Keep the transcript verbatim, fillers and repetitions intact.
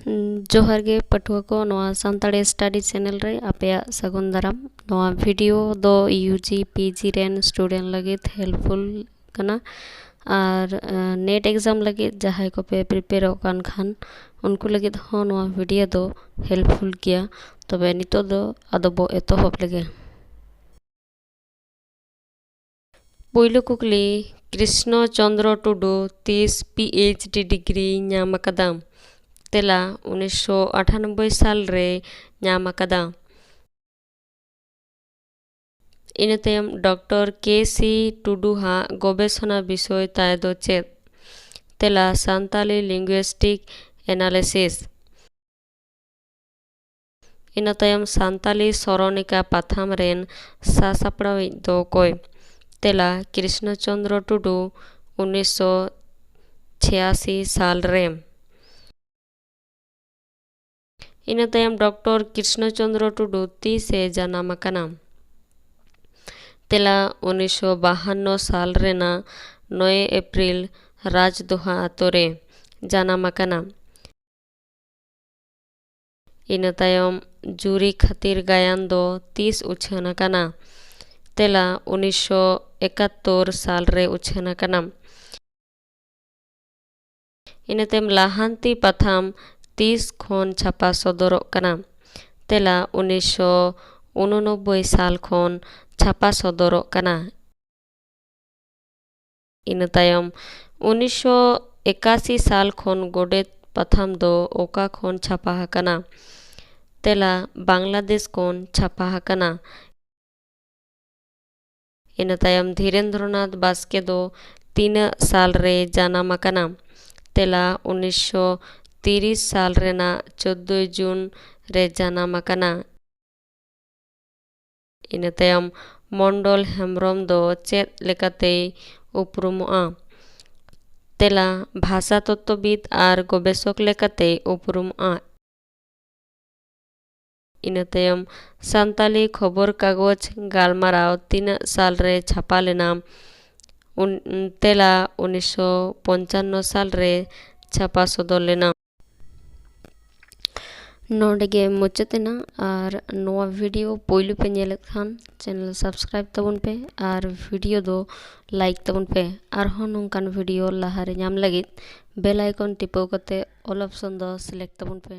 ᱡᱚᱦᱟᱨ ᱜᱮ ᱯᱟᱹᱴᱷᱩᱣᱟᱹ ᱠᱚ, ᱱᱚᱣᱟ ᱥᱟᱱᱛᱟᱲᱤ study channel ᱨᱮ ᱟᱯᱮᱭᱟᱜ ᱥᱟᱹᱜᱩᱱ ᱫᱟᱨᱟᱢ᱾ ᱱᱚᱣᱟ video ᱫᱚ U G P G ᱨᱮᱱ student ᱞᱟᱹᱜᱤᱫ helpful ᱠᱟᱱᱟ, ᱟᱨ NET exam ᱞᱟᱹᱜᱤᱫ ᱡᱟᱦᱟᱸᱭ ᱠᱚᱯᱮ prepareᱚᱜ ᱠᱟᱱ ᱠᱷᱟᱱ, ᱩᱱᱠᱩ ᱞᱟᱹᱜᱤᱫ ᱦᱚᱸ ᱱᱚᱣᱟ video ᱫᱚ helpful ᱜᱮᱭᱟ᱾ ᱛᱚᱵᱮ ᱱᱤᱛᱚᱜ ᱫᱚ ᱟᱫᱚ ᱵᱚ ᱮᱛᱚᱦᱚᱵ ᱞᱮᱜᱮ᱾ ᱯᱩᱭᱞᱩ ᱠᱩᱠᱞᱤ, ᱠᱨᱤᱥᱱᱚ ᱪᱚᱸᱫᱽᱨᱚ ᱴᱩᱰᱩ ᱛᱤᱥ PhD degree ᱧᱟᱢ ᱟᱠᱟᱫᱟ? ᱛᱮᱞᱟ, ᱩᱱᱤᱥᱥᱚ ᱟᱴᱷᱟᱱᱚᱵᱵᱳᱭ ᱥᱟᱞ ᱨᱮ ᱧᱟᱢ ᱟᱠᱟᱫᱟ᱾ ᱤᱱᱟᱹ ᱛᱟᱭᱚᱢ ᱰᱚᱠᱴᱚᱨ ᱠᱮ ᱥᱤ ᱴᱩᱰᱩ ᱦᱟᱜ ᱜᱚᱵᱮᱥᱚᱱᱟ ᱵᱤᱥᱚᱭ ᱛᱟᱭ ᱫᱚ ᱪᱮᱫ? ᱛᱮᱞᱟ, ᱥᱟᱱᱛᱟᱞᱤ linguistic analysis᱾ ᱤᱱᱟᱹ ᱛᱟᱭᱚᱢ ᱥᱟᱱᱛᱟᱞᱤ ᱥᱚᱨᱚᱱᱤᱠᱟ ᱯᱟᱛᱷᱟᱢ ᱨᱮᱱ ᱥᱟᱥᱟᱯᱲᱟᱣᱤᱡ ᱫᱚ ᱚᱠᱚᱭ? ᱛᱮᱞᱟ, ᱠᱨᱤᱥᱱᱚ ᱪᱚᱸᱫᱽᱨᱚ ᱴᱩᱰᱩ, ᱩᱱᱤᱥᱥᱚ ᱪᱷᱤᱭᱟᱥᱤ ᱥᱟᱞ ᱨᱮ᱾ ᱤᱱᱟᱹ ᱛᱟᱭᱚᱢ ᱰᱚᱠᱴᱚᱨ ᱠᱨᱤᱥᱱᱚ ᱪᱚᱸᱫᱽᱨᱚ ᱴᱩᱰᱩ ᱛᱤᱥ ᱮ ᱡᱟᱱᱟᱢ ᱟᱠᱟᱱᱟ? ᱛᱮᱞᱟ, ᱩᱱᱤᱥᱥᱚ ᱵᱟᱦᱟᱱᱱᱚ ᱥᱟᱞ ᱨᱮᱱᱟᱜ ᱱᱚᱭ ᱮᱯᱨᱤᱞ ᱨᱟᱡᱽᱫᱚᱦᱟ ᱟᱛᱳ ᱨᱮ ᱡᱟᱱᱟᱢ ᱟᱠᱟᱱᱟ᱾ ᱤᱱᱟᱹ ᱛᱟᱭᱚᱢ ᱡᱩᱨᱤ ᱠᱷᱟᱹᱛᱤᱨ ᱜᱟᱭᱟᱱ ᱫᱚ ᱛᱤᱥ ᱩᱪᱷᱟᱹᱱ ᱟᱠᱟᱱᱟ? ᱛᱮᱞᱟ, ᱩᱱᱤᱥᱥᱚ ᱮᱠᱟᱛᱛᱳᱨ ᱥᱟᱞ ᱨᱮ ᱩᱪᱷᱟᱹᱱ ᱟᱠᱟᱱᱟ᱾ ᱤᱱᱟᱹ ᱛᱟᱭᱚᱢ ᱞᱟᱦᱟᱱᱛᱤ ᱯᱟᱛᱷᱟᱢ ᱛᱤᱥ ᱠᱷᱚᱱ ᱪᱷᱟᱯᱟ ᱥᱚᱫᱚᱨᱚᱜ ᱠᱟᱱᱟ? ᱛᱮᱞᱟ, ᱩᱱᱤᱥᱥᱚ ᱩᱱᱩᱱᱚᱵᱵᱳᱭ ᱥᱟᱞ ᱠᱷᱚᱱ ᱪᱷᱟᱯᱟ ᱥᱚᱫᱚᱨᱚᱜ ᱠᱟᱱᱟ᱾ ᱤᱱᱟᱹ ᱛᱟᱭᱚᱢ ᱩᱱᱤᱥᱥᱚ ᱮᱠᱟᱥᱤ ᱥᱟᱞ ᱠᱷᱚᱱ ᱜᱚᱰᱮᱛ ᱯᱟᱛᱷᱟᱢ ᱫᱚ ᱚᱠᱟ ᱠᱷᱚᱱ ᱪᱷᱟᱯᱟ ᱟᱠᱟᱱᱟ? ᱛᱮᱞᱟ, ᱵᱟᱝᱞᱟᱫᱮᱥ ᱠᱷᱚᱱ ᱪᱷᱟᱯᱟ ᱟᱠᱟᱱᱟ᱾ ᱤᱱᱟᱹ ᱛᱟᱭᱚᱢ ᱫᱷᱤᱨᱮᱱᱫᱨᱚᱱᱟᱛᱷ ᱵᱟᱥᱠᱮ ᱫᱚ ᱛᱤᱱᱟᱹᱜ ᱥᱟᱞ ᱨᱮ ᱡᱟᱱᱟᱢ ᱟᱠᱟᱱᱟ? ᱛᱮᱞᱟ, ᱩᱱᱤᱥᱥᱚ ᱛᱤᱨᱤᱥ ᱥᱟᱞ ᱨᱮᱱᱟᱜ ᱪᱳᱫᱽᱫᱳᱭ ᱡᱩᱱ ᱨᱮ ᱡᱟᱱᱟᱢ ᱟᱠᱟᱱᱟ᱾ ᱤᱱᱟᱹ ᱛᱟᱭᱚᱢ ᱢᱚᱱᱰᱚᱞ ᱦᱮᱢᱵᱨᱚᱢ ᱫᱚ ᱪᱮᱫ ᱞᱮᱠᱟᱛᱮᱭ ᱩᱯᱨᱩᱢᱚᱜᱼᱟ? ᱛᱮᱞᱟ, ᱵᱷᱟᱥᱟ ᱛᱚᱛᱛᱚᱵᱤᱫ ᱟᱨ ᱜᱚᱵᱮᱥᱚᱠ ᱞᱮᱠᱟᱛᱮᱭ ᱩᱯᱨᱩᱢᱚᱜᱼᱟ᱾ ᱤᱱᱟᱹ ᱛᱟᱭᱚᱢ ᱥᱟᱱᱛᱟᱞᱤ ᱠᱷᱚᱵᱚᱨ ᱠᱟᱜᱚᱡᱽ ᱜᱟᱞᱢᱟᱨᱟᱣ ᱛᱤᱱᱟᱹᱜ ᱥᱟᱞ ᱨᱮ ᱪᱷᱟᱯᱟ ᱞᱮᱱᱟ? ᱩᱱ-, ᱛᱮᱞᱟ, ᱩᱱᱤᱥᱥᱚ ᱯᱚᱧᱪᱟᱱᱱᱚ ᱥᱟᱞ ᱨᱮ ᱪᱷᱟᱯᱟ ᱥᱚᱫᱚᱨ ᱞᱮᱱᱟ᱾ ᱱᱚᱰᱮ ᱜᱮ ᱢᱩᱪᱟᱹᱫ ᱮᱱᱟ᱾ ᱟᱨ ᱱᱚᱣᱟ video ᱯᱳᱭᱞᱳ ᱯᱮ ᱧᱮᱞᱮᱫ ᱠᱷᱟᱱ channel subscribe ᱛᱟᱵᱚᱱ ᱯᱮ ᱟᱨ video ᱫᱚ like ᱛᱟᱵᱚᱱ ᱯᱮ᱾ ᱟᱨᱦᱚᱸ ᱱᱚᱝᱠᱟᱱ video ᱞᱟᱦᱟᱨᱮ ᱧᱟᱢ ᱞᱟᱹᱜᱤᱫ bell icon ᱴᱤᱯᱟᱹᱣ ᱠᱟᱛᱮ all option ᱫᱚ select ᱛᱟᱵᱚᱱ ᱯᱮ᱾